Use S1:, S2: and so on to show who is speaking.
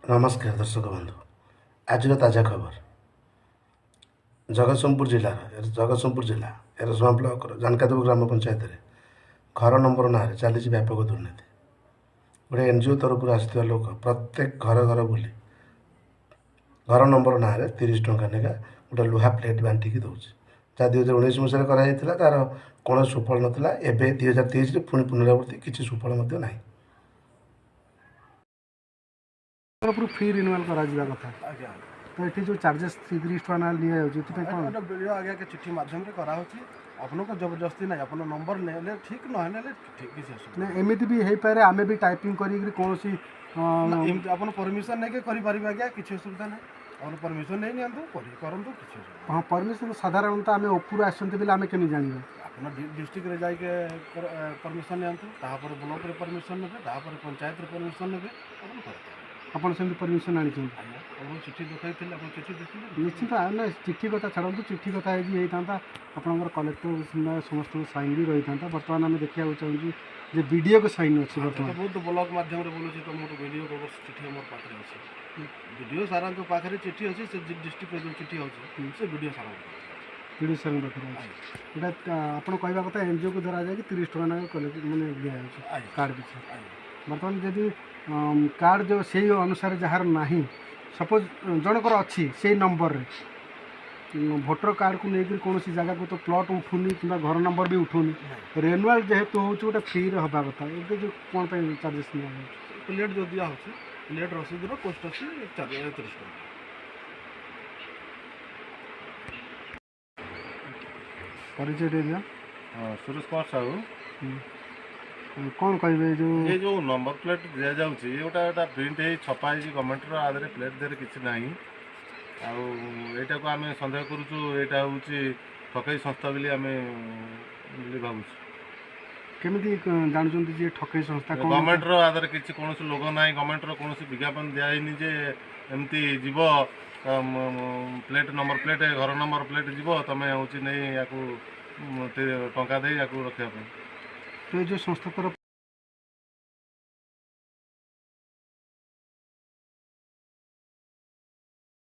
S1: ନମସ୍କାର ଦର୍ଶକ ବନ୍ଧୁ। ଆଜିର ତାଜା ଖବର, ଜଗତସିଂହପୁର ଜିଲ୍ଲାର ଜଗତସିଂହପୁର ଜିଲ୍ଲା ଏରସମା ବ୍ଲକର ଜାନକାଦେବ ଗ୍ରାମ ପଞ୍ଚାୟତରେ ଘର ନମ୍ବର ନାଁରେ ଚାଲିଛି ବ୍ୟାପକ ଦୁର୍ନୀତି। ଗୋଟେ ଏନଜିଓ ତରଫରୁ ଆସିଥିବା ଲୋକ ପ୍ରତ୍ୟେକ ଘର ଘର ବୁଲି ଘର ନମ୍ବର ନାଁରେ 30 ଟଙ୍କା ଲେଖା ଗୋଟେ ଲୁହା ପ୍ଲେଟ୍ ବାଣ୍ଟିକି ଦେଉଛି। ଯାହା 2019 ମସିହାରେ କରାଯାଇଥିଲା, ତା'ର କୌଣସି ସୁଫଳ ନଥିଲା। ଏବେ 2023ରେ ପୁଣି ପୁନରାବୃତ୍ତି, କିଛି ସୁଫଳ ମଧ୍ୟ ନାହିଁ।
S2: ତରଫରୁ ଫ୍ରି ରିନ୍ୟୁଆଲ୍ କରାଯିବା କଥା।
S3: ଆଜ୍ଞା।
S2: ତ ଏଠି ଯେଉଁ ଚାର୍ଜେସ୍ 30 ଟଙ୍କା ନାଁ ନିଆଯାଉଛି, ଏଥିପାଇଁ କ'ଣ?
S3: ଏଇଟା ବିଡ଼ିଓ ଆଜ୍ଞା ଚିଠି ମାଧ୍ୟମରେ କରାହେଉଛି। ଆପଣଙ୍କ ଜବରଦସ୍ତି ନାହିଁ। ଆପଣ ନମ୍ବର ନେଲେ ଠିକ୍, ନହେଲେ ଠିକ୍, କିଛି ଅସୁବିଧା
S2: ନା, ଏମିତି ବି ହେଇପାରେ, ଆମେ ବି ଟାଇପିଂ କରିକିରି କୌଣସି
S3: ନା, ଏମିତି ଆପଣ ପରମିସନ୍ ନେଇକି କରିପାରିବେ ଆଜ୍ଞା, କିଛି ଅସୁବିଧା ନାହିଁ। ଆପଣ ପରମିସନ୍ ନେଇ ନିଅନ୍ତୁ, କରି କରନ୍ତୁ, କିଛି ଅସୁବିଧା ନାହିଁ।
S2: ହଁ, ପରମିସନ୍ ସାଧାରଣତଃ ଆମେ ଉପରୁ ଆସିଛନ୍ତି ବୋଲି ଆମେ କେମିତି ଜାଣିବା?
S3: ଆପଣ ଡିଷ୍ଟ୍ରିକ୍ଟରେ ଯାଇକି ପରମିସନ୍ ନିଅନ୍ତୁ, ତାପରେ ବ୍ଲକରେ ପରମିସନ୍ ନେବେ, ତାପରେ ପଞ୍ଚାୟତରେ ପରମିସନ୍ ନେବେ, ଆପଣ କରିପାରିବେ।
S2: ଆପଣ ସେମିତି ପରମିସନ୍ ଆଣିଛନ୍ତି?
S3: ଆଜ୍ଞା, ଆପଣ ଚିଠି ଦେଖାଇଥିଲେ, ଆପଣ ଚିଠି ଦେଖିଲେ?
S2: ନିଶ୍ଚିତ। ନା, ଚିଠି କଥା ଛାଡ଼ନ୍ତୁ। ଚିଠି କଥା ହେଇକି ହେଇଥାନ୍ତା, ଆପଣଙ୍କର କଲେକ୍ଟର ସମସ୍ତଙ୍କ ସାଇନ୍ ବି ରହିଥାନ୍ତା। ବର୍ତ୍ତମାନ ଆମେ ଦେଖିବାକୁ ଚାହୁଁଛୁ ଯେ ବିଡ଼ିଓକୁ ସାଇନ୍ ଅଛି ବର୍ତ୍ତମାନ।
S3: ବହୁତ ବ୍ଲକ ମାଧ୍ୟମରେ ବୋଲୁଛି ତ, ମୋର ବିଡ଼ିଓ ଚିଠି ମୋର ପାଖରେ ଅଛି। ବିଡ଼ିଓ ସାରଙ୍କ ପାଖରେ ଚିଠି ଅଛି। ସେ ଡିଷ୍ଟ୍ରିକ୍ଟରେ ଯେଉଁ ଚିଠି ଅଛି, ସେ ବିଡ଼ିଓ ସାରଙ୍କ ପାଖରେ ଅଛି।
S2: ବିଡ଼ିଓ ସାରଙ୍କ ପାଖରେ ଅଛି। ଏଇଟା ଆପଣ କହିବା କଥା, ଏନଜିଓକୁ ଧରାଯାଇକି 30 ଟଙ୍କା ଲେଖା କଲେ ମାନେ ଦିଆଯାଉଛି କାର୍ଡ଼ ପିଛା?
S3: ଆଜ୍ଞା।
S2: ବର୍ତ୍ତମାନ ଯଦି କାର୍ଡ଼ ଯେଉଁ ସେଇ ଅନୁସାରେ ଯାହାର ନାହିଁ, ସପୋଜ୍ ଜଣଙ୍କର ଅଛି ସେଇ ନମ୍ବରରେ ଭୋଟର କାର୍ଡ଼କୁ ନେଇକରି କୌଣସି ଜାଗାକୁ ତ ପ୍ଲଟ୍ ଉଠୁନି କିମ୍ବା ଘର ନମ୍ବର ବି ଉଠୁନି। ରେନୁଆଲ୍ ଯେହେତୁ ହେଉଛି, ଗୋଟେ ଫ୍ରିରେ ହେବା କଥା। ଏବେ ଯେଉଁ କ'ଣ ପାଇଁ ଚାର୍ଜେସ୍ ନିଆଯାଉଛି?
S3: ପ୍ଲେଟ୍ ଯେଉଁ ଦିଆହେଉଛି, ପ୍ଲେଟ୍ ରସିଦର କୋଷ୍ଟ ଅଛି 30 ଟଙ୍କା।
S2: ପରିଚୟ ଟିକେ ଦିଅ।
S4: ହଁ, ସୁରେଶ କୁମାର ସାହୁ।
S2: କ'ଣ କହିବେ ଏ ଯେଉଁ
S4: ଏ ଯେଉଁ ନମ୍ବର ପ୍ଲେଟ୍ ଦିଆଯାଉଛି, ଗୋଟା ଏଟା ପ୍ରିଣ୍ଟ ହେଇ ଛପା ହେଇଛି ଗଭର୍ଣ୍ଣମେଣ୍ଟର, ଆ ଦେହରେ ପ୍ଲେଟ୍ ଦେହରେ କିଛି ନାହିଁ। ଆଉ ଏଇଟାକୁ ଆମେ ସନ୍ଦେହ କରୁଛୁ, ଏଇଟା ହେଉଛି ଠକେଇ ସଂସ୍ଥା ବୋଲି ଭାବୁଛୁ।
S2: କେମିତି ଜାଣୁଛନ୍ତି ଯେ ଠକେଇ ସଂସ୍ଥା କ'ଣ?
S4: ଗଭର୍ଣ୍ଣମେଣ୍ଟର ଆ ଦେହରେ କିଛି କୌଣସି ଲୋଗୋ ନାହିଁ, ଗଭର୍ଣ୍ଣମେଣ୍ଟର କୌଣସି ବିଜ୍ଞାପନ ଦିଆହେଇନି ଯେ ଏମିତି ଯିବ ପ୍ଲେଟ୍, ନମ୍ବର ପ୍ଲେଟ୍, ଘର ନମ୍ବର ପ୍ଲେଟ୍ ଯିବ, ତୁମେ ହେଉଛି ନେଇ ୟାକୁ ଟଙ୍କା ଦେଇ ୟାକୁ ରଖିବା ପାଇଁ।
S2: ତ ଏ ଯେଉଁ ସଂସ୍ଥା ତରଫ